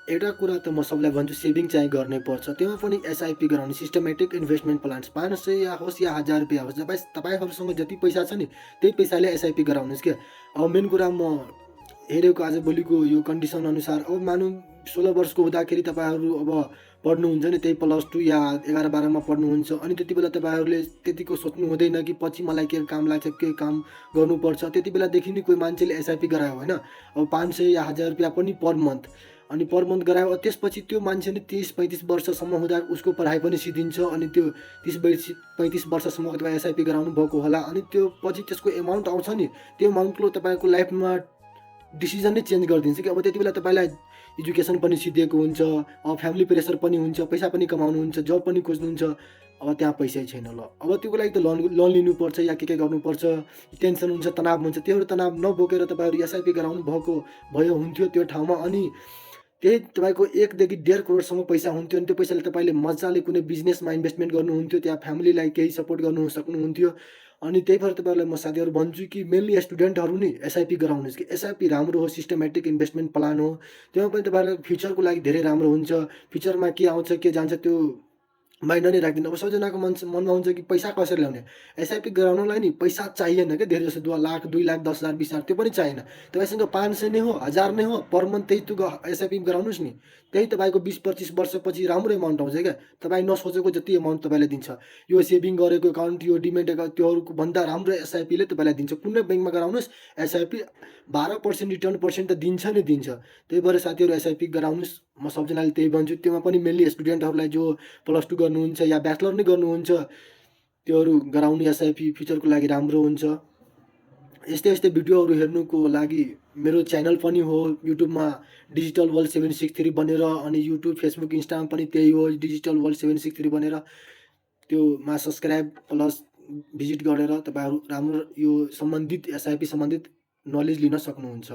एउटा कुरा त म सबलाई भन्छु सेभिङ चाहिँ गर्नै पर्छ। त्यसमा पनि एसआइपी गराउने सिस्टमेटिक इन्भेस्टमेन्ट प्लान्स 500 या होस् या 1000 रुपियाँ होस्, तपाईँहरूसँग जति पैसा छ नि त्यही पैसाले एसआइपी गराउनुहोस् क्या। अब मेन कुरा म हेरेको आजभोलिको यो कन्डिसन अनुसार अब मानौँ 16 वर्षको हुँदाखेरि तपाईँहरू अब पढ्नुहुन्छ नि त्यही +2 या 11-12 मा पढ्नुहुन्छ अनि त्यति बेला तपाईँहरूले त्यतिको सोच्नु हुँदैन कि पछि मलाई के काम लाग्छ, के काम गर्नुपर्छ। त्यति बेलादेखि नै कोही मान्छेले एसआइपी गरायो होइन। अब 500 या 1000 रुपियाँ पनि पर मन्थ अनि पर मन्थ गरायो। त्यसपछि त्यो मान्छे नै 30-35 वर्षसम्म हुँदा उसको पढाइ पनि सिद्धिन्छ अनि त्यो 30-35 वर्षसम्म तपाईँ एसआइपी गराउनु भएको होला अनि त्यो पछि त्यसको एमाउन्ट आउँछ नि, त्यो एमाउन्टले तपाईँको लाइफमा डिसिजन नै चेन्ज गरिदिन्छ कि। अब त्यति बेला तपाईँलाई एजुकेसन पनि सिद्धिएको हुन्छ, अब फ्यामिली प्रेसर पनि हुन्छ, पैसा पनि कमाउनुहुन्छ, जब पनि खोज्नुहुन्छ, अब त्यहाँ पैसै छैन ल। अब त्योको लागि त लोन लोन लिनुपर्छ या के गर्नुपर्छ, टेन्सन हुन्छ, तनाव हुन्छ। त्योहरू तनाव नबोकेर तपाईँहरू एसआइपी गराउनु भएको हुन्थ्यो त्यो ठाउँमा अनि त्यही तपाईँको 1 देखि 1.5 करोडसम्म पैसा हुन्थ्यो अनि त्यो पैसाले तपाईँले मजाले कुनै बिजनेसमा इन्भेस्टमेन्ट गर्नुहुन्थ्यो, त्यहाँ फ्यामिलीलाई केही सपोर्ट गर्नु सक्नुहुन्थ्यो। अनि त्यही भएर तपाईँहरूलाई म साथीहरू भन्छु कि मेनली स्टुडेन्टहरू नि एसआइपी गराउनुहोस् कि एसआइपी राम्रो हो, सिस्टमेटिक इन्भेस्टमेन्ट प्लान हो। त्यसमा पनि तपाईँहरूलाई फ्युचरको लागि धेरै राम्रो हुन्छ। फ्युचरमा के आउँछ के जान्छ त्यो माइन्ड नै राख्दिनँ। अब सबैजनाको मनमा हुन्छ कि पैसा कसरी ल्याउने? एसआइपी गराउनलाई नि पैसा चाहिएन क्या धेरै जस्तो 2 लाख, 2 लाख, 10,000, 20,000 त्यो पनि चाहिएन। तपाईँसँग 500 नै हो, 1000 नै हो, पर मन्थ त्यही तुक एसआइपी गराउनुहोस् नि। त्यही तपाईँको 20-25 वर्षपछि राम्रो एमाउन्ट आउँछ क्या। तपाईँ नसोचेको जति एमाउन्ट तपाईँलाई दिन्छ। यो सेभिङ गरेको एकाउन्ट, यो डिमेट एकाउन्ट त्योहरूको भन्दा राम्रो एसआइपीले तपाईँलाई दिन्छ। कुनै ब्याङ्कमा गराउनुहोस् एसआइपी 12% रिटर्न पर्सेन्ट त दिन्छ नै दिन्छ। त्यही भएर साथीहरू एसआइपी गराउनुहोस्। म सबजनाले त्यही भन्छु। त्योमा पनि मेनली स्टुडेन्टहरूलाई जो +2 गर्नुहुन्छ या ब्याचलर नै गर्नुहुन्छ त्योहरू गराउनु एसआइपी फ्युचरको लागि राम्रो हुन्छ। यस्तै भिडियोहरू हेर्नुको लागि मेरो च्यानल पनि हो युट्युबमा डिजिटल वर्ल्ड 763 बनेर अनि युट्युब, फेसबुक, इन्स्टामा पनि त्यही हो डिजिटल वर्ल्ड 763 बनेर त्योमा सब्सक्राइब प्लस भिजिट गरेर तपाईँहरू राम्रो यो सम्बन्धित एसआइपी सम्बन्धित नलेज लिन सक्नुहुन्छ।